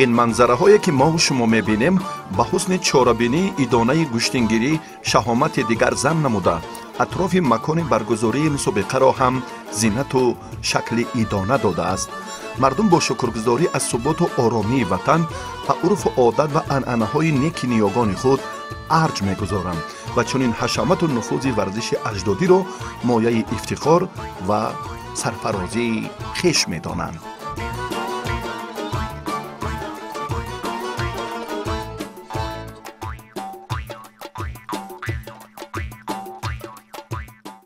Ин манзараҳое ки мову шумо мебинем ба ҳусни чорабинии идонаи гӯштингирӣ шаҳомати дигар зам намуда, атрофи макони баргузории мусобиқаро ҳам зинату шакли идона додааст. Мардум бо шукргузорӣ аз суботу оромии ватан ва урфу одат ва анъанаҳои неки ниёгони худ арҷ мегузоранд ва чунин ҳашамату нуфузи варзиши аҷдодиро мояи ифтихор ва сарфарозии хеш медонанд.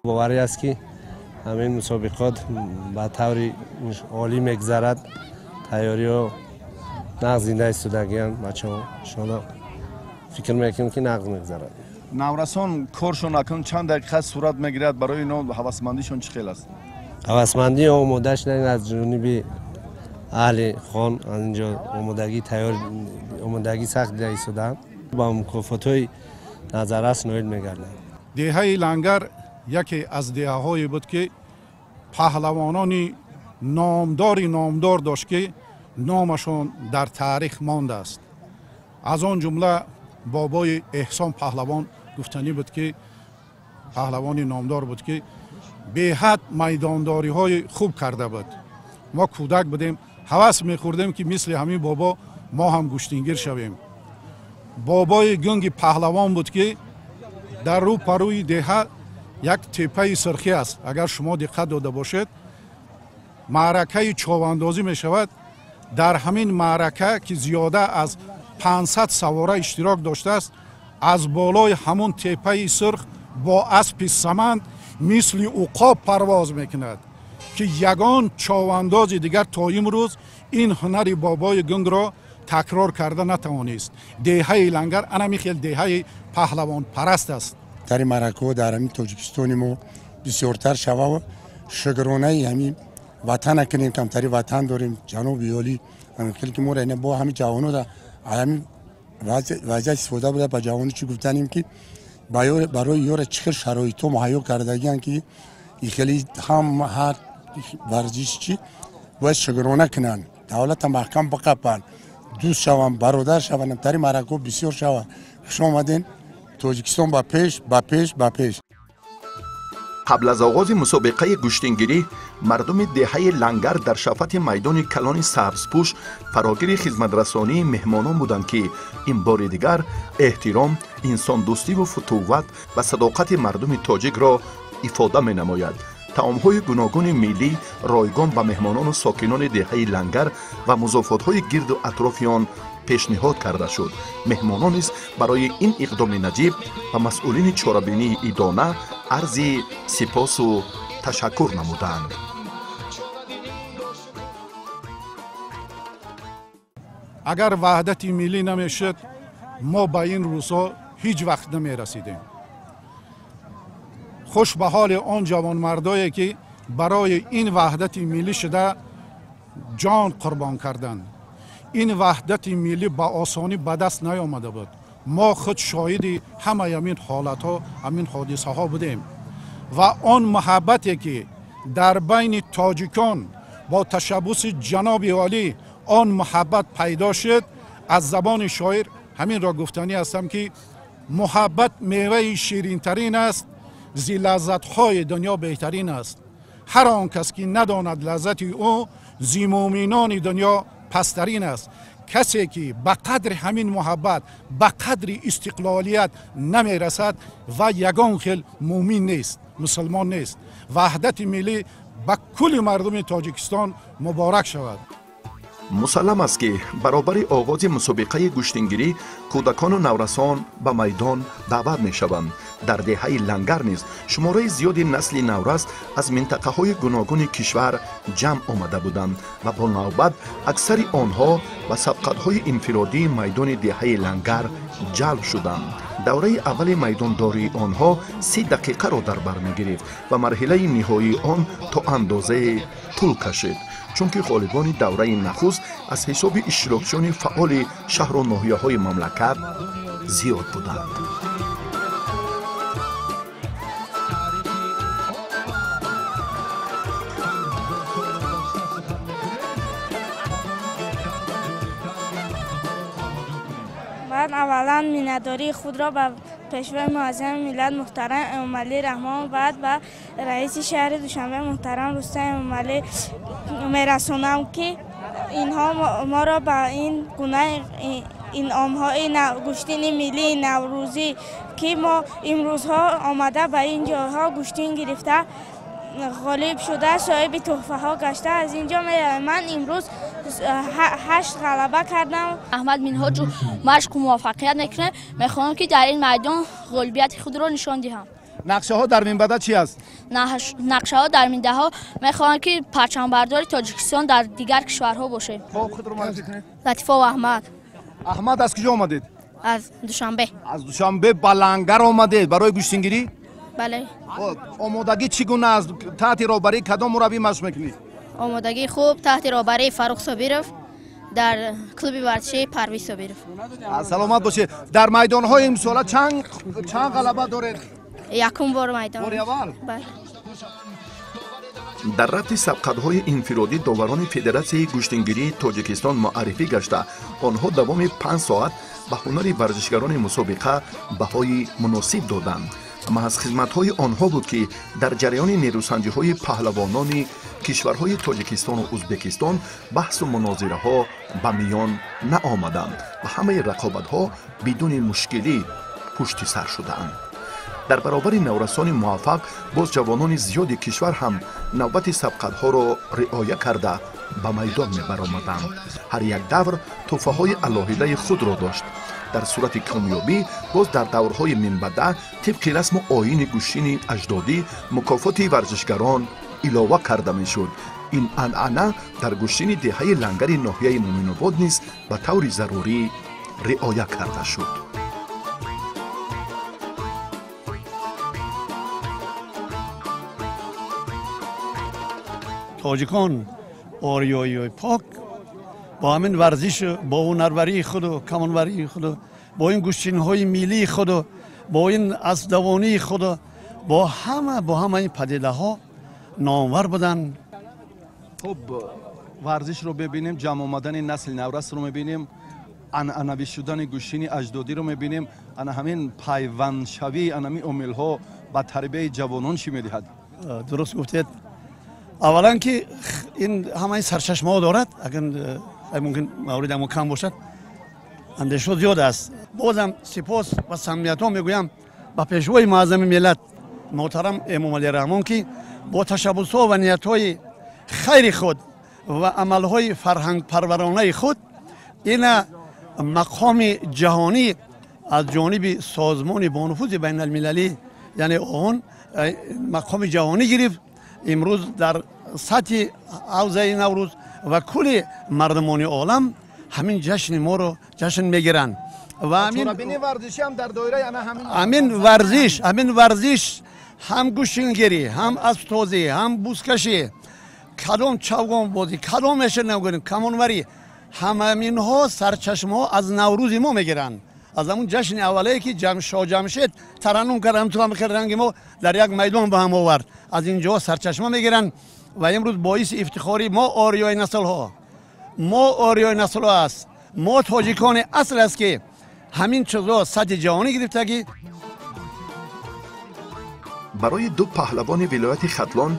Боварӣ аст, ки ҳамин мусобиқот ба таври олӣ мегузарад. Тайёриҳо нағз зинда истодагиянд бачаҳо, иншоалло фикр мекунем, ки нағз мегузарад. Наврасон коршон акнун чанд дақиқа сурат мегирад? Барои ино ҳавасмандишон чӣ хел аст? Ҳавасмандӣ омода шудан аз ҷониби аҳли хон, аз инҷо омодагӣ тайёр, омодагӣ сахт дида истодаанд, ба мукофотҳои назаррас ноил мегарданд. Деҳаи Лангар яке аз деҳаҳое буд, ки паҳлавонони номдори номдор дошт, ки номашон дар таърих мондааст. Аз он ҷумла бобои Эҳсон паҳлавон гуфтанӣ буд, ки паҳлавони номдор буд, ки беҳад майдондориҳои хуб карда буд. Мо кӯдак будем, ҳавас мехӯрдем, ки мисли ҳамин бобо мо ҳам гӯштингир шавем. Бобои Гунги паҳлавон буд, ки дар рӯ парӯи деҳа як теппаи сирхӣ аст. Агар шумо диққат дода бошед, маъракаи човандозӣ мешавад. Дар ҳамин маърака, ки зиёда аз 500 савора иштирок доштааст, аз болои ҳамун теппаи сирх бо аспи саманд мисли уқоб парвоз мекунад, ки ягон човандози дигар то имрӯз ин ҳунари бобои Гунгро такрор карда натавонист. Деҳаи Лангар анами хел деҳаи паҳлавонпараст аст. Тари маъракаҳо дар ҳамин Тоҷикистони мо бисёртар шава. Шукронаи ҳамин ватана кунем, камтари ватан дорем. Ҷаноби олӣ хеле ки моро бо ҳамин ҷавоно ҳамин вазъият истифода буда, ба ҷавоно чӣ гуфтанем, ки барои ёра чӣ хел шароитҳо муҳайё кардагиянд, ки хеле ҳам ҳар варзишчӣ бояд шукрона кунанд, давлата маҳкам биқапанд, дӯст шаванд, бародар шаванд, тари маъракаҳо бисёр шаванд. Хуш омадем, Тоҷикистон ба пеш, ба пеш, ба пеш. Қабл аз оғози мусобиқаи гӯштингирӣ мардуми деҳаи Лангар дар шафати майдони калони сабзпӯш фарогири хизматрасонии меҳмонон буданд, ки ин бори дигар эҳтиром, инсондӯстиву футувват ва садоқати мардуми тоҷикро ифода менамояд. Таомҳои гуногуни миллӣ ройгон ба меҳмонону сокинони деҳаи Лангар ва музофотҳои гирду атрофи он пешниҳод карда шуд. Меҳмонон низ барои ин иқдоми наҷиб ба масъулини чорабинии идона арзи сипосу ташаккур намуданд. Агар ваҳдати миллӣ намешуд, мо ба ин рӯзҳо ҳеҷ вақт намерасидем. Хуш ба ҳоли он ҷавонмардое, ки барои ин ваҳдати миллӣ шуда ҷон қурбон карданд. Ин ваҳдати миллӣ ба осонӣ ба даст наёмада буд. Мо худ шоҳиди ҳамаи ҳамин ҳолатҳо, ҳамин ҳодисаҳо будем ва он муҳаббате, ки дар байни тоҷикон бо ташаббуси ҷаноби олӣ он муҳаббат пайдо шуд, аз забони шоир ҳаминро гуфтанӣ ҳастам, ки муҳаббат меваи ширинтарин аст, зи лаззатҳои дунё беҳтарин аст. Ҳар он кас ки надонад лаззати ӯ, зи муъминони дунё пасттарин аст. Касе ки ба қадри ҳамин муҳаббат, ба қадри истиқлолият намерасад ва ягон хел муъмин нест, мусулмон нест. Ваҳдати миллӣ ба кулли мардуми Тоҷикистон муборак шавад. Мусаллам аст, ки баробари оғози мусобиқаи гӯштингирӣ кӯдакону наврасон ба майдон даъват мешаванд. Дар деҳаи Лангар низ шумораи зиёди насли наврас аз минтақаҳои гуногуни кишвар ҷамъ омада буданд ва бо навбат аксари онҳо ба сабқатҳои инфиродии майдони деҳаи Лангар ҷалб шуданд. Давраи аввали майдондории онҳо 30 дақиқаро дар бар мегирифт ва марҳилаи ниҳоии он то андозае тӯл кашид, чунки ғолибони давраи нахуст аз ҳисоби иштирокчиёни фаъоли шаҳру ноҳияҳои мамлакат зиёд буданд. Ман аввалан миннатдории худро ба пешвои муаззами миллат муҳтарам Эмомалӣ Раҳмон, баъд ба раиси шаҳри Душанбе муҳтарам Рустам Эмомалӣ мерасонам, ки инҳо моро ба ин гуна инъомҳои гӯштини миллии наврӯзӣ, ки мо имрӯзҳо омада ба ин ҷойҳо гӯштин гирифта, ғолиб шуда, соҳиби тӯҳфаҳо гашта аз ин ҷо меравем. Ман имрӯз 8 ғалаба кардам. Аҳмад Минҳоҷу машқу муваффақият мекунем. Мехоҳам, ки дар ин майдон ғолибияти худро нишон диҳам. Нақшаҳо дар минбаъда чи аст? Нақшаҳо дар миндаҳо мехоҳам, ки парчамбардори Тоҷикистон дар дигар кишварҳо бошем. Хоб, худро муаррифӣ кунед. Латифов Аҳмад. Аҳмад, аз куҷо омадед? Аз Душанбе. Аз Душанбе ба Лангар омадед барои гӯштингирӣ? Бале. Омодагӣ чӣ гуна аст? Таҳти роҳбарии кадом мураббӣ машқ мекунӣ? Омодагӣ хуб, таҳти роҳбарии Фаррух Собиров дар клуби варзишии Парвиз Собиров. Саломат бошед. Дар майдонҳои имсола чанд ғалаба доред? Якум бор майдон. Бори аввал? Бале. Дар рафти сабқатҳои инфиродӣ доварони Федератсияи гӯштингирии Тоҷикистон муаррифӣ гашта, онҳо давоми 5 соат ба ҳунари варзишгарони мусобиқа баҳои муносиб доданд. Маҳз хизматҳои онҳо буд, ки дар ҷараёни нерӯсанҷиҳои паҳлавонони кишварҳои Тоҷикистону Ӯзбекистон баҳсу мунозираҳо ба миён наомаданд ва ҳамаи рақобатҳо бидуни мушкилӣ пушти сар шудаанд. Дар баробари наврасони муваффақ боз ҷавонони зиёди кишвар ҳам навбати сабқатҳоро риоя карда ба майдон мебаромаданд. Ҳар як давр тӯҳфаҳои алоҳидаи худро дошт. Дар сурати комёбӣ боз дар даврҳои минбаъда тибқи расму оини гӯштини аҷдодӣ мукофоти варзишгарон илова карда мешуд. Ин анъана дар гӯштини деҳаи Лангари ноҳияи Муъминобод низ ба таври зарурӣ риоя карда шуд. Тоҷикон ориёиҳои пок бо ҳамин варзишу бо ҳунарварии худу камонварии худу бо ин гӯштинҳои миллии худу бо ин аспдавонии худу бо ҳама ин падидаҳо номвар буданд. Хуб, варзишро мебинем, ҷамъ омадани насли наврасро мебинем, анъанавӣ шудани гӯштини аҷдодиро мебинем. Ана ҳамин пайвандшавии анами омилҳо ба тарбияи ҷавонон чӣ медиҳад? Дуруст гуфтед. Аввалан ки ин ҳамаи сарчашмаҳо дорад, агар мумкин мавриди ҳамо кам бошад, андешаҳо зиёд аст. Бозам сипос ва самимиятҳо мегӯям ба пешвои муаззами миллат муҳтарам Эмомалӣ Раҳмон, ки бо ташаббусҳо ва ниятҳои хайри худ ва амалҳои фарҳангпарваронаи худ ина мақоми ҷаҳонӣ аз ҷониби созмони бонуфузи байналмилалӣ, яъне ООН, мақоми ҷаҳонӣ гирифт. Имрӯз дар сатҳи ҳавзаи Наврӯз ва кулли мардумони олам ҳамин ҷашни моро ҷашн мегиранд. Ва ҳамин варзиш ҳам гӯштингирӣ, ҳам асптозӣ, ҳам бузкашӣ, кадом чавгонбозӣ, кадомеша нагӯем, камонварӣ, ҳамаминҳо сарчашмаҳо аз Наврӯзи мо мегиранд. Аз ҳамун ҷашни аввалае ки Шоҳ Ҷамшед тараннум кард, ҳамту ранги мо дар як майдон ба ҳам овард, аз ин ҷо сарчашма мегиранд. Ва имрӯз боиси ифтихори мо ориёи наслҳо, мо ориёи наслҳо аст, мо тоҷикони асл аст, ки ҳамин чизҳо сатҳи ҷаҳонӣ гирифтагӣ. Барои ду паҳлавони вилояти Хатлон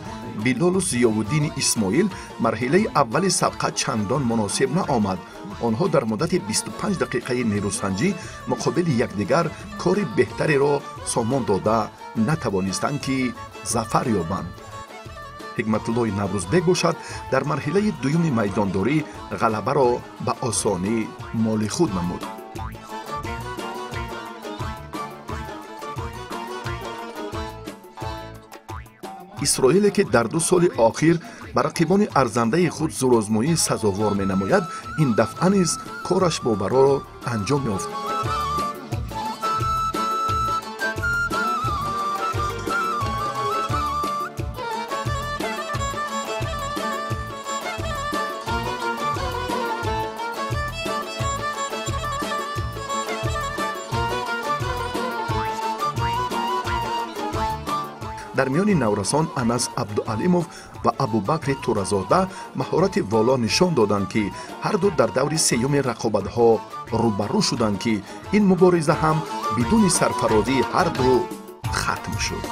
Билолу Зиёвуддини Исмоил марҳилаи аввали сабқат чандон муносиб наомад. Онҳо дар муддати 25 дақиқаи нерӯсанҷӣ муқобили якдигар кори беҳтареро сомон дода натавонистанд, ки зафар ёбанд. Ҳикматуллои Наврӯзбек бошад, дар марҳилаи дуюми майдондорӣ ғалабаро ба осонӣ моли худ намуд. Исроиле ки дар 2 соли охир ба рақибони арзандаи худ зӯрозмоии сазовор менамояд, ин дафъа низ кораш бобарорро анҷом ёфт. Дар миёни наврасон Анас Абдуалимов ва Абубакри Туразода маҳорати воло нишон доданд, ки ҳарду дар даври сеюми рақобатҳо рӯбарӯ шуданд, ки ин мубориза ҳам бидуни сарфарозии ҳарду хатм шуд.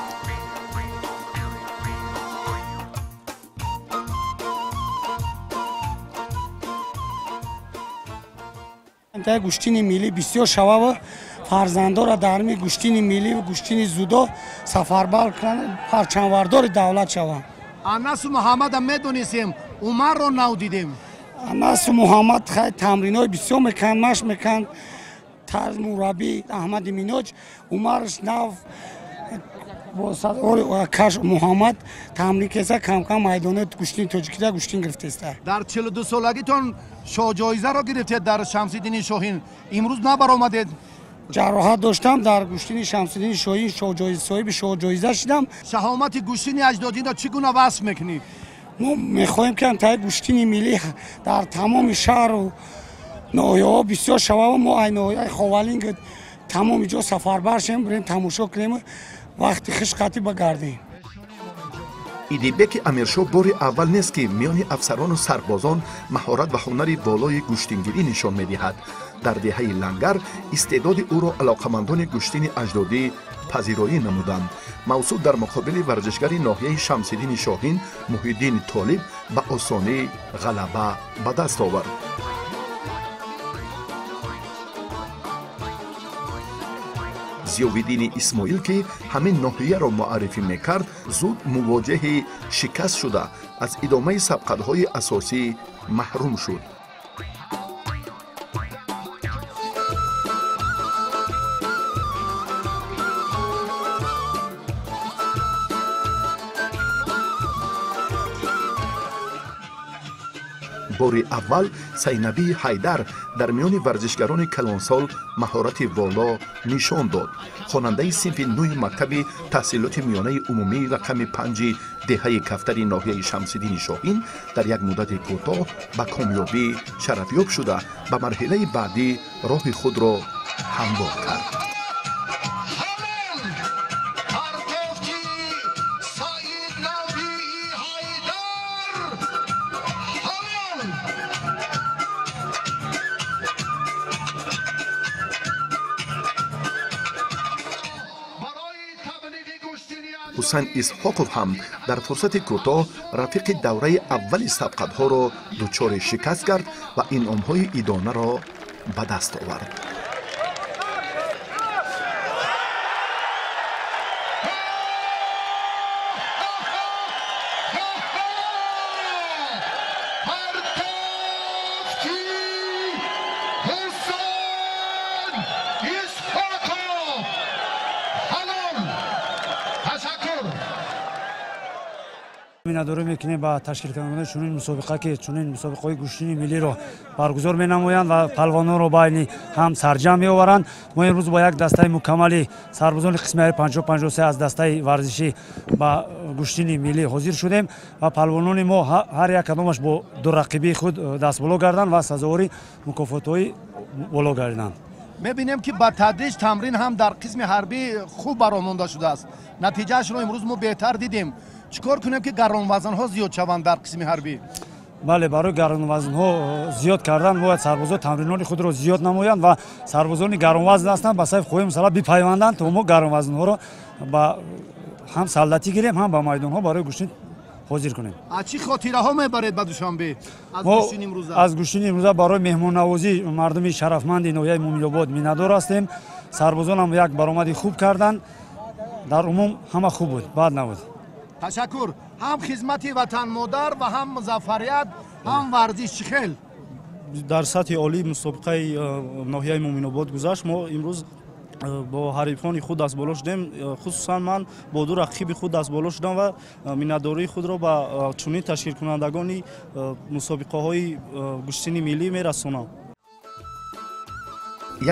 Гӯштини миллӣ бисёр шавава фарзандора дар ҳамин гӯштини миллӣ ва гӯштини зудо сафарбар кунанд, парчамвардори давлат шаванд. Анасу Муҳаммада медонистем, Умарро нав дидем. Анасу Муҳаммад хай тамринҳои бисёр мекунанд, машқ мекунанд. Тарз мураббӣ Аҳмади Миноҷ, Умарш нав бо садори каш Муҳаммад тамрин кеса, камкам майдони гӯштини тоҷикида гӯштин гирифтеста. Дар 42 солагитон шоҳҷоизаро гирифтед дар Шамсиддини Шоҳин, имрӯз набаромадед. Ҷароҳат доштам, дар гӯштини Шамсиддини Шоҳин соҳиби шоҳҷоиза шудам. Шаҳомати гӯштини аҷдодиро чӣ гуна васф мекунӣ? Мо мехоҳем ки ҳамтаи гӯштини миллӣ дар тамоми шаҳру ноҳияҳо бисёр шавава. Мо ай ноҳияи Ховалинг тамоми ҷо сафарбар шем, бирем тамошо кунем, вақти хуш қатӣ багардем. Идибеки Амиршоҳ бори аввал нест, ки миёни афсарону сарбозон маҳорат ва ҳунари болои гӯштингирӣ нишон медиҳад. Дар деҳаи Лангар истеъдоди ӯро алоқамандони гӯштини аҷдодӣ пазироӣ намуданд. Мавсуд дар муқобили варзишгари ноҳияи Шамсиддини Шоҳин Муҳиддини Толиб ба осонӣ ғалаба ба даст овард. Зиёвиддини Исмоил, ки ҳамин ноҳияро муаррифӣ мекард, зуд мувоҷеҳи шикаст шуда аз идомаи сабқатҳои асосӣ маҳрум шуд. Бори аввал Сайнабии Ҳайдар дар миёни варзишгарони калонсол маҳорати воло нишон дод. Хонандаи синфи 9 мактаби таҳсилоти миёнаи умумии рақами 5 деҳаи Кафтари ноҳияи Шамсиддини Шоҳин дар як муддати кӯтоҳ ба комёбӣ шарафёб шуда, ба марҳилаи баъдӣ роҳи худро ҳамвор кард. Ҳусайн Исҳоқов ҳам дар фурсати кӯтоҳ рафиқи давраи аввали сабқатҳоро дучори шикаст кард ва инъомҳои идонаро ба даст овард. Миннатдорӣ мекунем ба ташкилкунандагони чунин мусобиқа, ки чунин мусобиқаҳои гӯштини миллиро баргузор менамоянд ва палвононро байни ҳам сарҷамъ меоваранд. Мо имрӯз бо як дастаи мукаммали сарбозони қисми 50-53 аз дастаи варзишӣ ба гӯштини миллӣ ҳозир шудем ва палвонони мо ҳар як кадомаш бо ду рақибии худ дастболо гарданд ва сазовори мукофотҳои боло гардиданд. Мебинем, ки ба тадриҷ тамрин ҳам дар қисми ҳарбӣ хуб баромонда шудааст. Натиҷаашро имрӯз мо беҳтар дидем. Чӣ кор кунем, ки гаронвазнҳо зиёд шаванд дар қисми ҳарбӣ? Бале, барои гаронвазнҳо зиёд кардан бояд сарбозо тамринони худро зиёд намоянд ва сарбозони гаронвазн ҳастанд ба сафи қувваи мусаллаҳ бипайванданд, то мо гаронвазнҳоро ба ҳам саллатӣ гирем, ҳам ба майдонҳо барои гӯштин ҳозир кунем. Аз чӣ хотираҳо мебаред ба Душанбе аз гӯштини имрӯза? Аз гӯштини имрӯза барои меҳмоннавозӣ мардуми шарафманди ноҳияи Мӯминобод миннатдор ҳастем. Сарбозонам як баромади хуб карданд. Дар умум ҳама хуб буд, бад набуд. Ташаккур. Ҳам хизмати ватан модар ва ҳам музаффарият, ҳам варзиш чӣ хел? Дар сатҳи олии мусобиқаи ноҳияи Мӯминобод гузашт. Мо имрӯз Бо ҳарифони худ дастболо шудем. Хусусан ман бо ду рақиби худ дастболо шудам ва миннатдории худро ба чунин ташкилкунандагони мусобиқаҳои гӯштини миллӣ мерасонам.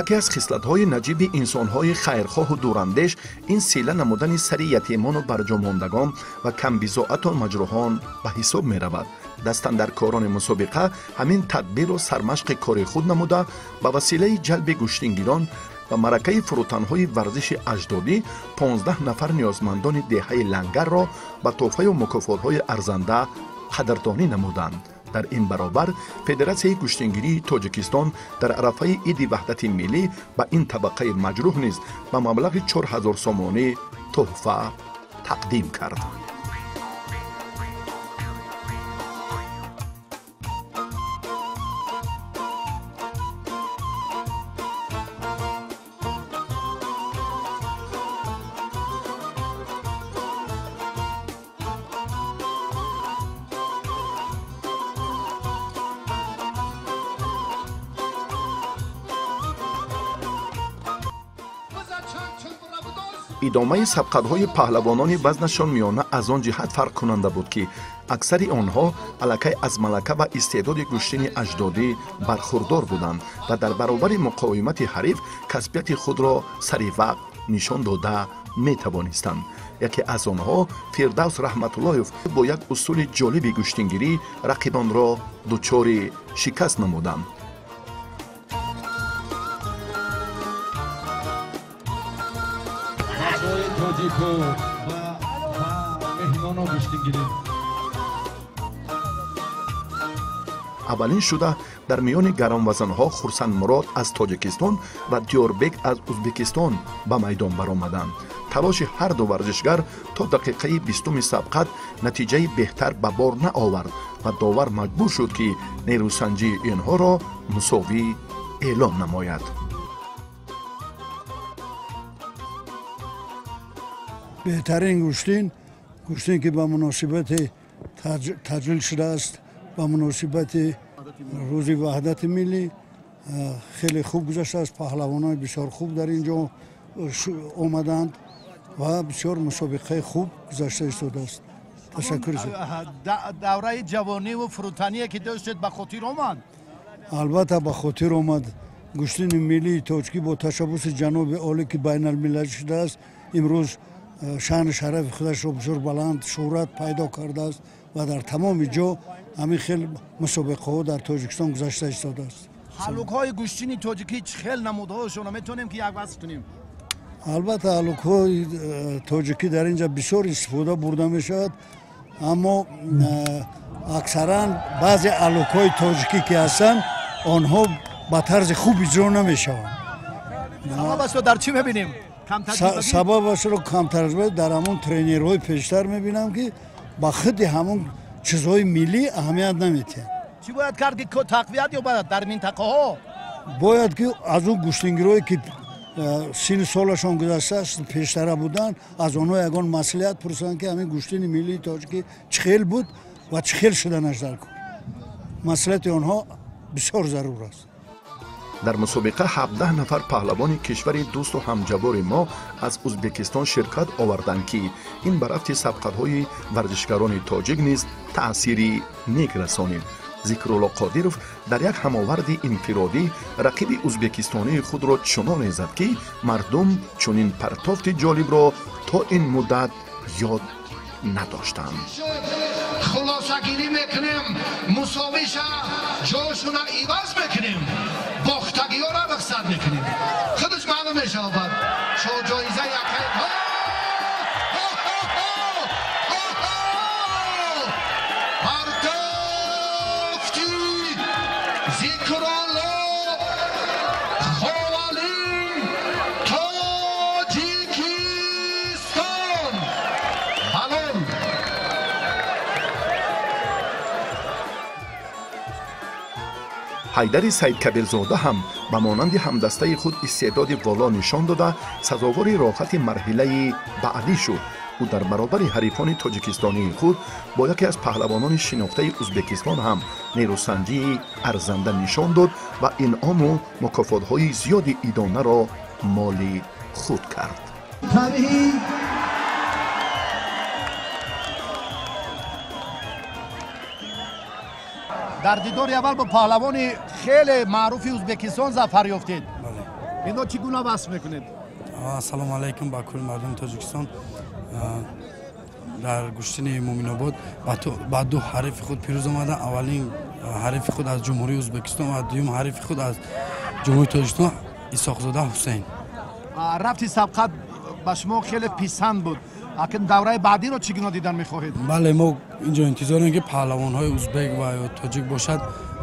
Яке аз хислатҳои наҷиби инсонҳои хайрхоҳу дурандеш ин сила намудани сари ятимону барҷомондагон ва камбизоату маҷрӯҳон ба ҳисоб меравад. Дастандаркорони мусобиқа ҳамин тадбирро сармашқи кори худ намуда, ба василаи ҷалби гӯштингирон ва маъракаи фурӯтанҳои варзиши аҷдодӣ 15 нафар ниёзмандони деҳаи Лангарро ба тӯҳфаю мукофотҳои арзанда қадрдонӣ намуданд. Дар ин баробар Федератсияи гӯштингирии Тоҷикистон дар арафаи Иди Ваҳдати Миллӣ ба ин табақаи маҷрӯҳ низ ба маблағи 4000 сомонӣ тӯҳфа тақдим кард. Идомаи сабқатҳои паҳлавонони вазнашон миёна аз он ҷиҳат фарқкунанда буд, ки аксари онҳо аллакай аз малака ва истеъдоди гӯштини аҷдодӣ бархурдор буданд ва дар баробари муқовимати ҳариф касбияти худро сари вақт нишон дода метавонистанд. Яке аз онҳо Фирдавс Раҳматуллоев бо як усули ҷолиби гӯштингирӣ рақибонро дучори шикаст намуданд. Аввалин шуда дар миёни гаронвазанҳо Хурсандмурод аз Тоҷикистон ва Диёрбек аз Ӯзбекистон ба майдон баромаданд. Талоши ҳар ду варзишгар то дақиқаи 20-уми сабқат натиҷаи беҳтар ба бор наовард ва довар маҷбур шуд, ки нерӯсанҷии инҳоро мусовӣ эълон намояд. Беҳтарин гӯштин ки ба муносибати таҷлил шудааст, ба муносибати рӯзи Ваҳдати Миллӣ хеле хуб гузаштааст. Паҳлавонони бисёр хуб дар ин ҷо омаданд ва бисёр мусобиқаи хуб гузашта истодааст. Ташаккур. Давраи ҷавониву фурӯтание ки доштед ба хотир омад? Албатта ба хотир омад. Гӯштини миллии тоҷикӣ бо ташаббуси ҷаноби олӣ, ки байналмилалӣ шудааст, имрӯз шаъну шарафи худашро бисёр баланд шӯҳрат пайдо кардааст ва дар тамоми ҷо ҳамин хел мусобиқаҳо дар Тоҷикистон гузашта истодааст. Ҳалукҳои гӯштини тоҷикӣ чӣ хел намудҳояшонро метавонем ки як васф кунем? Албатта ҳалукҳои тоҷикӣ дар ин ҷо бисёр истифода бурда мешавад, аммо аксаран баъзе ҳалукҳои тоҷикӣ ки ҳастанд, онҳо ба тарзи хуб иҷро намешаванд. Сабабашро дар чӣ мебинем? Сабабашро камтаҷриба дар ҳамон тренерҳои пештар мебинам, ки ба худи ҳамон чизҳои миллӣ аҳамият наметиҳанд. Чӣ бояд кард ки тақвият ёбад дар минтақаҳо? Бояд ки аз он гӯштингирое ки синну солашон гузаштааст, пештара буданд, аз онҳо ягон маслиҳат пурсанд, ки ҳамин гӯштини миллии тоҷикӣ чӣ хел буд ва чӣ хел шуданаш дар кор. Маслиҳати онҳо бисёр зарур аст. Дар мусобиқа 17 нафар паҳлавони кишвари дӯсту ҳамҷавори мо аз Ӯзбекистон ширкат оварданд, ки ин ба рафти сабқатҳои варзишгарони тоҷик низ таъсири нек расонид. Зикрулло Қодиров дар як ҳамоварди инфиродӣ рақиби ӯзбекистонии худро чуноне зад, ки мардум чунин партофти ҷолибро то ин муддат ёд надоштанд. Хулосагирӣ мекунем, мусовиша ҷошуна иваз мекунем, бохтагиёра рухсат мекунем. Худаш маълум мешавад. Шоҳҷоиза якай. Партофти Зикрулло Ховалин, Тоҷикистон. Ҳалол. Ҳайдари Саидкабирзода ҳам ба монанди ҳамдастаи худ истеъдоди воло нишон дода, сазовори роҳати марҳилаи баъдӣ шуд. Ӯ дар баробари ҳарифони тоҷикистонии худ бо яке аз паҳлавонони шинохтаи Ӯзбекистон ҳам нерӯсанҷии арзанда нишон дод ва инъому мукофотҳои зиёди идонаро моли кард. Дар дидори аввал бо паҳлавони хеле маъруфи Ӯзбекистон зафар ёфтед. Инро чӣ гуна васф мекунед? Ассалому алайкум ба кулли мардуми Тоҷикистон. Дар гӯштини Муъминобод ба ду ҳарифи худ пирӯз омадам. Аввалин ҳарифи худ аз Ҷумҳурии Ӯзбекистон ва дуюм ҳарифи худ аз Ҷумҳурии Тоҷикистон Исоқзода Ҳусейн. Рафти сабқат ба шумо хеле писанд буд. Акн давраи баъдиро чӣ гуна дидан мехоҳед? Бале, мо инҷо интизорем, ки паҳлавонҳои узбек ва ё тоҷик бошад,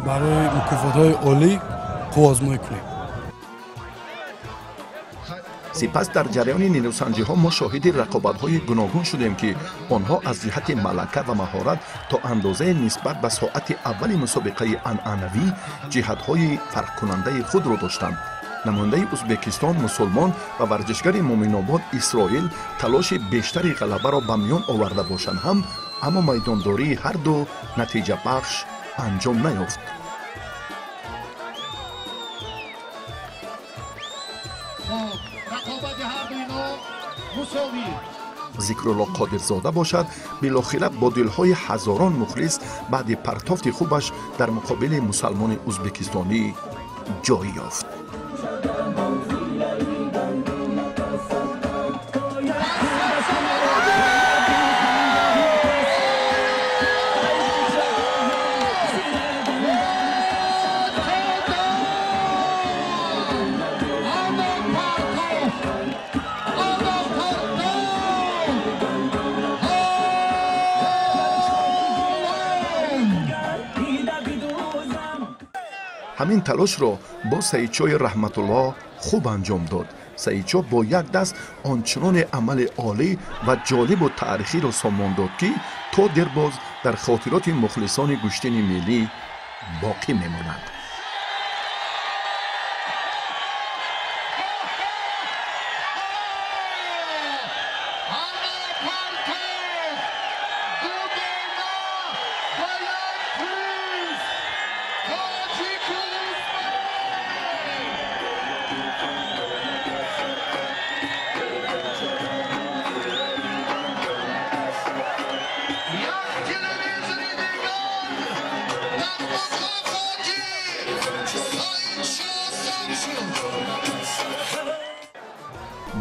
барои мукофотҳои олӣ қувваозмоӣ кунем. Сипас дар ҷараёни нерӯсанҷиҳо мо шоҳиди рақобатҳои гуногун шудем, ки онҳо аз ҷиҳати малака ва маҳорат то андозае нисбат ба соати аввали мусобиқаи анъанавӣ ҷиҳатҳои фарқкунандаи худро доштанд. Намояндаи Ӯзбекистон Мусулмон ва варзишгари Муъминобод Исроил талоши бештари ғалабаро ба миён оварда бошанд ҳам, аммо майдондории ҳар ду натиҷабахш анҷом наёфт. Зикрулло Қодирзода бошад, билохира бо дилҳои ҳазорон мухлис баъди партофти хубаш дар муқобили мусалмони ӯзбекистонӣ ҷой ёфт. Ҳамин талошро бо Саидшоҳи Раҳматуллоҳ хуб анҷом дод. Саидшоҳ бо як даст ончуноне амали олӣ ва ҷолибу таърихиро сомон дод, ки то дербоз дар хотироти мухлисони гӯштини миллӣ боқӣ мемонад.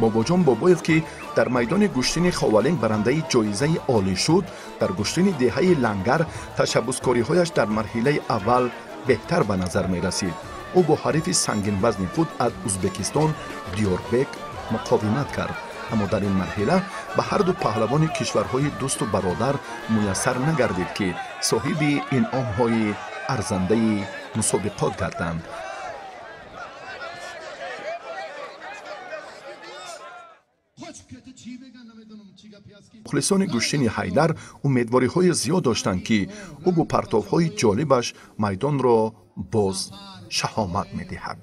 Бобоҷон Бобоев, ки дар майдони гӯштини Ховалинг барандаи ҷоизаи олӣ шуд, дар гӯштини деҳаи Лангар ташаббускориҳояш дар марҳилаи аввал беҳтар ба назар мерасид. Ӯ бо ҳарифи сангинвазни худ аз Ӯзбекистон Диёрбек муқовимат кард, аммо дар ин марҳила ба ҳарду паҳлавони кишварҳои дӯсту бародар муяссар нагардид, ки соҳиби инъомҳои арзандаи мусобиқот гарданд. Мухлисони гӯштини Ҳайдар умедвориҳои зиёд доштанд, ки ӯ бо партовҳои ҷолибаш майдонро боз шаҳомат медиҳад.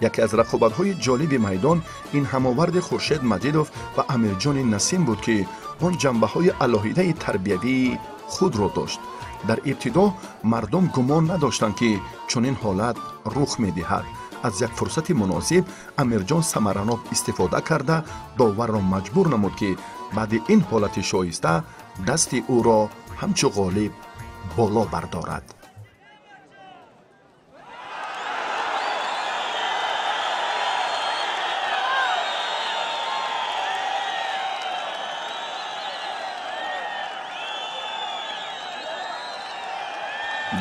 Яке аз рақобатҳои ҷолиби майдон ин ҳамоварди Хуршед Маҷидов ва Амирҷони Насим буд, ки он ҷанбаҳои алоҳидаи тарбиявии худро дошт. Дар ибтидо мардум гумон надоштанд, ки чунин ҳолат рух медиҳад. Аз як фурсати муносиб Амирҷон самаранок истифода карда доварро маҷбур намуд, ки баъди ин ҳолати шоиста дасти ӯро ҳамчу ғолиб боло бардорад.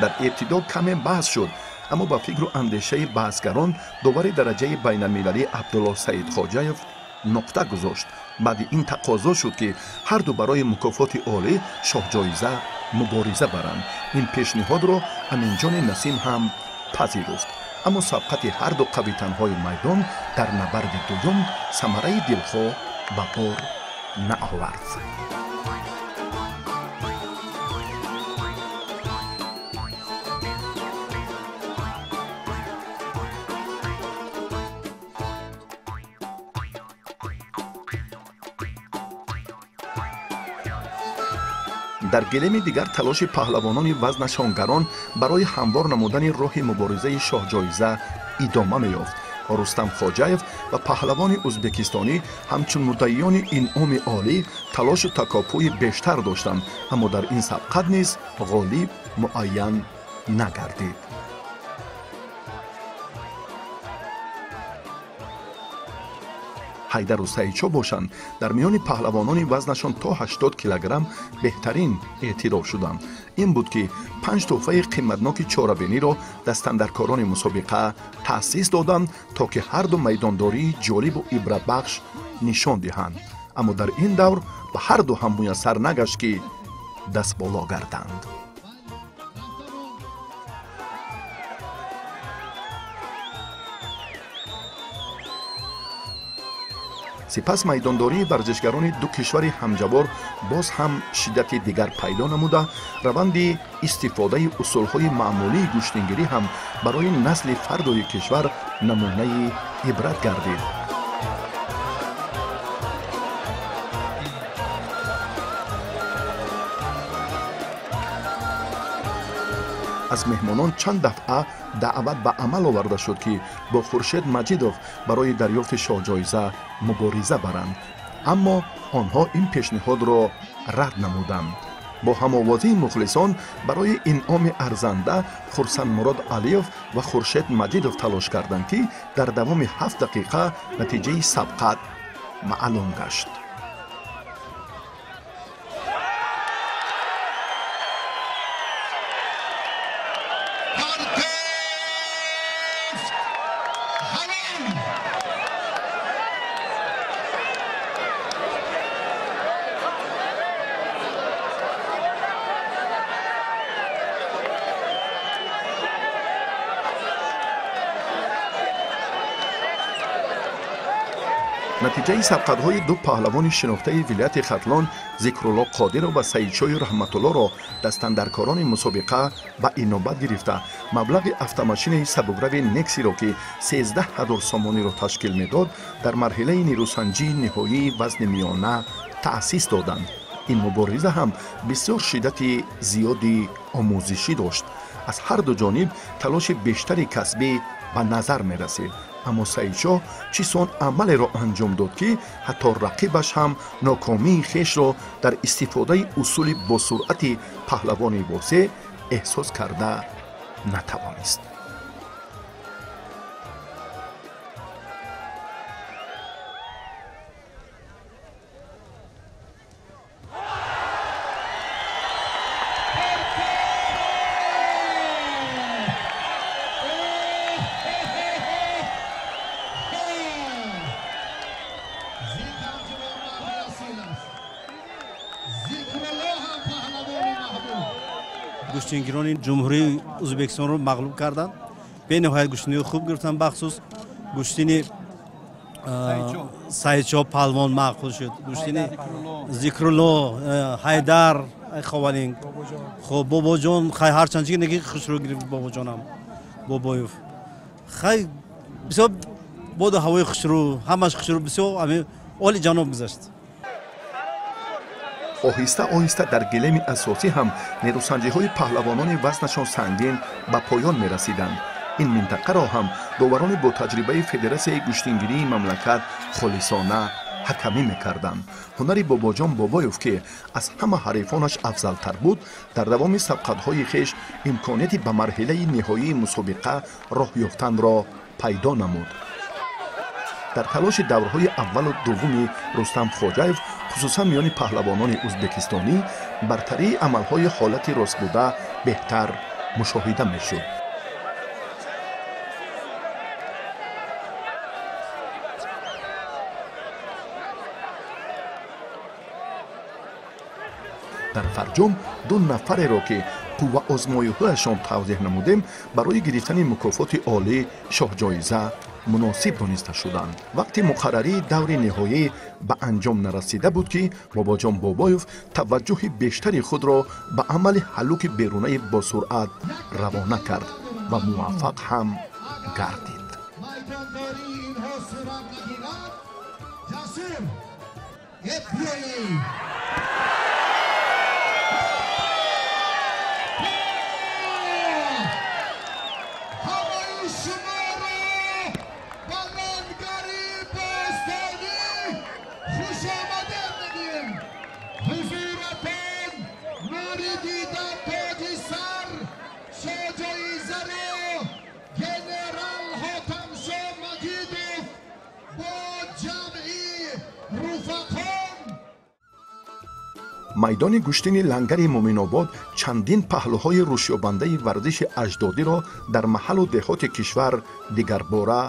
Дар ибтидо каме баҳс шуд, аммо ба фикру андешаи баҳсгарон довари дараҷаи байналмилалӣ Абдуллоҳ Саидхоҷаев нуқта гузошт. Баъди ин тақозо шуд, ки ҳарду барои мукофоти олӣ шоҳҷоиза мубориза баранд. Ин пешниҳодро Аминҷони Насим ҳам пазируфт, аммо сабқати ҳарду қавитанҳои майдон дар набарди дуюм самараи дилхоҳ ба бор наовард. Дар гилеми дигар талоши паҳлавонони вазнашон гарон барои ҳамвор намудани роҳи муборизаи шоҳҷоиза идома меёфт. Рустам Хоҷаев ва паҳлавони ӯзбекистонӣ ҳамчун муддаиёни инъоми олӣ талошу такопӯи бештар доштанд, аммо дар ин сабқат низ ғолиб муайян нагардид. Ҳайдару Саидшо бошанд, дар миёни паҳлавонони вазнашон то 80 килограмм беҳтарин эътироф шуданд. Ин буд, ки 5 тӯҳфаи қиматноки чорабиниро дастандаркорони мусобиқа таъсис доданд, то ки ҳарду майдондории ҷолибу ибратбахш нишон диҳанд. Аммо дар ин давр ба ҳарду ҳам муяссар нагашт, ки дастболо гарданд. Сипас майдондории варзишгарони ду кишвари ҳамҷавор боз ҳам шиддати дигар пайдо намуда, раванди истифодаи усулҳои маъмулии гӯштингирӣ ҳам барои насли фардои кишвар намунаи ибрат гардид. Аз меҳмонон чанд дафъа даъват ба амал оварда шуд, ки бо Хуршед Маҷидов барои дарёфти шоҳҷоиза мубориза баранд, аммо онҳо ин пешниҳодро рад намуданд. Бо ҳамовозии мухлисон барои инъоми арзанда Хурсандмурод Алиев ва Хуршед Маҷидов талош карданд, ки дар давоми 7 дақиқа натиҷаи сабқат маълум гашт. Натиҷаи сабқатҳои ду паҳлавони шинохтаи вилояти Хатлон Зикрулло Қодиров ва Саидшоҳи Раҳматуллоро дастандаркорони мусобиқа ба инобат гирифта, маблағи автомошинаи сабукрави Нексиро, ки 13 000 сомониро ташкил медод, дар марҳилаи нерӯсанҷии ниҳоии вазни миёна таъсис доданд. Ин мубориза ҳам бисёр шиддати зиёди омӯзишӣ дошт. Аз ҳар ду ҷониб талоши бештари касбӣ ба назар мерасид, аммо Саидшоҳ чисон амалеро анҷом дод, ки ҳатто рақибаш ҳам нокомии хешро дар истифодаи усули босуръати паҳлавони восеъ эҳсос карда натавонист. Гӯштингирони ҷумҳурии Ӯзбекистонро мағлуб карданд. Бениҳоят гӯштиниҳои хуб гирифтанд, бахсус гӯштини Саидшоҳ палвон маъқул шуд, гӯштини Зикрулло, Ҳайдар Ховалинг, хуб Бобоҷон, хай ҳарчанд чи неки хушрӯ гирифт Бобоҷонам, Бобоев. Хай бисёр боду ҳавои хушрӯ, ҳамаш хушрӯ, бисёр оли ҷаноб гузашт. Оҳиста оҳиста дар гилеми асосӣ ҳам нерӯсанҷиҳои паҳлавонони вазнашон сангин ба поён мерасиданд. Ин минтақаро ҳам доварони бо таҷрибаи федератсияи гӯштингирии мамлакат холисона ҳакамӣ мекарданд. Ҳунари Бобоҷон Бобоев, ки аз ҳама ҳарифонаш афзалтар буд, дар давоми сабқатҳои хеш имконияти ба марҳилаи ниҳоии мусобиқа роҳ ёфтанро пайдо намуд. Дар талоши даврҳои аввалу дуввуми Рустам Хоҷаев, хусусан миёни паҳлавонони ӯзбекистонӣ, бартарии амалҳои ҳолати ростбуда беҳтар мушоҳида мешуд. Дар фарҷом ду нафареро, ки қувваозмоиҳояшон тавзеҳ намудем, барои гирифтани мукофоти олӣ шоҳҷоиза муносиб дониста шуданд. Вақти муқаррарии даври ниҳоӣ ба анҷом нарасида буд, ки Бобоҷон Бобоев таваҷҷӯҳи бештари худро ба амали ҳаллуки берунаи босуръат равона кард ва муваффақ ҳам гардид. Майдони гӯштини Лангари Муъминобод чандин паҳлӯҳои рушдёбандаи варзиши аҷдодиро дар маҳаллу деҳоти кишвар дигарбора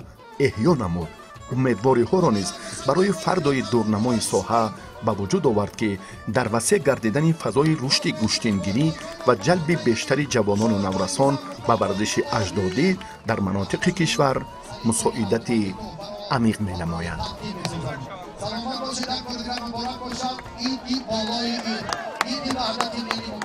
эҳё намуд, умедвориҳоро низ барои фардои дурнамои соҳа ба вуҷуд овард, ки дар васеъ гардидани фазои рушди гӯштингирӣ ва ҷалби бештари ҷавонону наврасон ба варзиши аҷдодӣ дар манотиқи кишвар мусоидати амиқ менамояд. Саломат бошед, як бор дигар муборак бошад иди болои ид, иди Ваҳдати миллӣ.